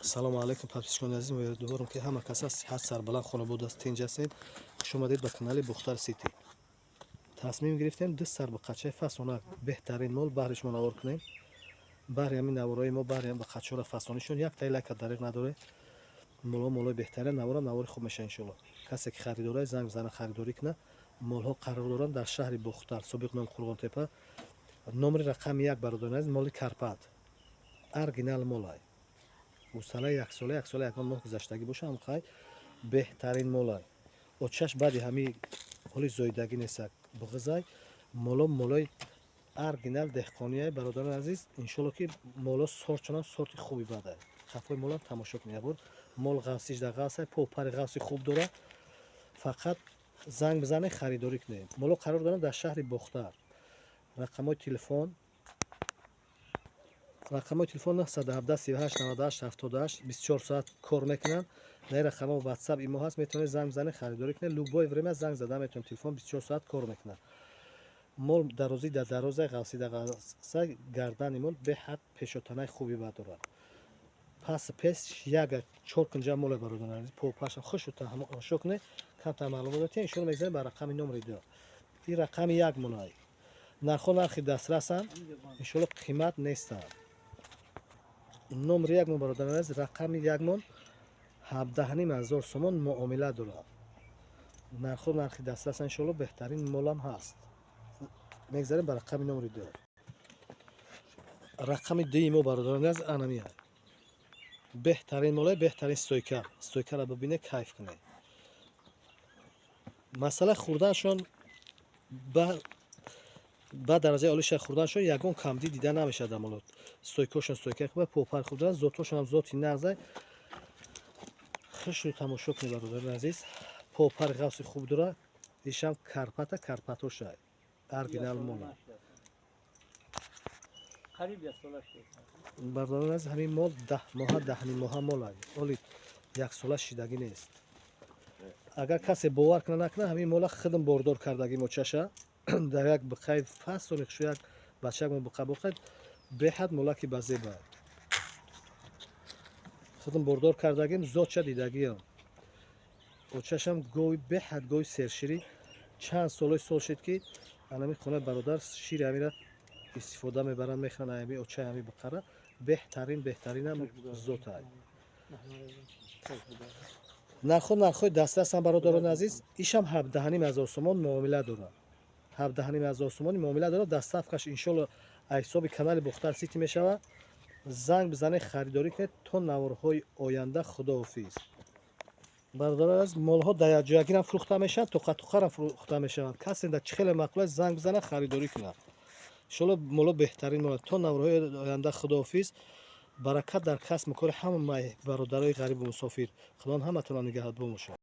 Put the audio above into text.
Салому алайкум, подписчикони азиз. Умедворам, ки ҳама кас аст сиҳат, сарбаланд, хонабод аст, тинҷ ҳастед. Хуш омадед ба канали Бухтар Сити. Тасмим гирифтем ду сар буқачаи фасонак, беҳтарин мол баҳри шумо навор кунем. Баҳри ҳамин наворои мо, баҳри ҳам буқачаро фасонишон як таи лайка дариқ надоре. Молҳо молои беҳтарин, наворам навори хуб меша, иншоалло. Касе ки харидорае, занг бизана, харидорӣ куна. Молҳо қарор доранд дар шаҳри Бухтар, собиқ ном Қурғонтепа. Номери рақами як, бародарони азиз, моли Карпат, оригинал молай. Гусалаи яксола, яксола ягон моҳ гузаштагӣ боша ҳам хай, беҳтарин молай. Очаш баъди ҳами ҳоли зоидагӣ нестак, буғизай. Моло молои оригинал деҳқонияй, бародарони азиз. Иншолло, ки моло сорчонам сорти хуби бадай. Қафои молам тамошо кунед ябор. Мол ғафсиш дар ғафсай, по пари ғафси хуб дора. Фақат занг бизанед, харидорӣ кунед. Моло қарор доранд дар шаҳри Бохтар. Рақамҳои телефон 917 38 98 78, 24 соат кор мекунанд. Дар ин рақамҳо Ватсап, Имо ҳаст, метавонед занг бизанед, харидорӣ кунед. Любое время занг зада метавонед, телефон 24 соат кор мекунад. Мол дарозӣ дар дарозай, ғафсӣ дар ғафсай, гардани мол беҳад пешотанаи хуби бад дорад. Пас пеш яга чор кунҷа моле, бародарони азиз, попаша хушу тамошо кунед, камтар маълумот додем. Иншоалло, мегзарем ба рақами номери ду. Ин рақами як молай. Нархҳо нархи дастрасанд, иншоалло, қимат нестанд. Номери як мон, бародарони азиз, рақами як мон 17,5 ҳазор сомон муомила дорад. Нархҳо нархи дастрасанд, иншоалло, беҳтарин молам ҳаст. Мегзарем ба рақами номери ду. Рақами дуи мо, бародарони азиз, анамия. Беҳтарин молай, беҳтарин стойка. Стойкаро бибинед, кайф кунед. Масъалаи хӯрданашон ба дараҷаи олиша хӯрданашон ягон камдӣ дида намешавад дар молот. Стойкаошон стойкаи хуба, попар хуб доранд, зотҳошонам зоти нағзай. Хушрӯ тамошо кунед, бародарони азиз. Попари ғафси хуб дорад. Ишам Карпата, Карпатошай, оригинал мола. Қариб як сола шуд. Бародарони азиз, ҳамин мол 10 моҳа, 10,5 моҳа молай, оли яксола шидагӣ нест. Агар касе бовар кунад, накунад, ҳамин мола худам бордор кардагӣ мочаша дар як биқаи фасони хушу як бачакмо биқа боқад, беҳад молаки базеба. Худам бордор кардагим, зотша дидагиам. Очашам гови беҳад гови серширӣ. Чанд солои сол шуд, ки анами хонаи бародар шири ҳамира истифода мебаранд, мехӯранд. Ами очаи ҳами биқара беҳтарин, беҳтаринам зотай. Нархҳо нархҳои дастрасанд, бародарони азиз. Ишам 17,5 ҳазор сомон муомила дорад, 17,5 ҳазор сомони муомила дорад. Доставкаш, иншолло, аз ҳисоби канали Бухтар Сити мешавад. Занг бизанед, харидорӣ кунед. То наворҳои оянда, худоҳофиз. Бародарони азиз, молҳо дар якҷоягирам фурӯхта мешаванд, тоқатоқарам фурӯхта мешаванд. Касе дар чӣ хеле маъқул аст, занг бизанад, харидорӣ кунад. Иншолло, моло беҳтарин мол. То наворҳои оянда, худоҳофиз. Баракат дар касбу кори ҳамаи бародарои ғарибу мусофир. Худованд ҳаматонро нигаҳбон бошад.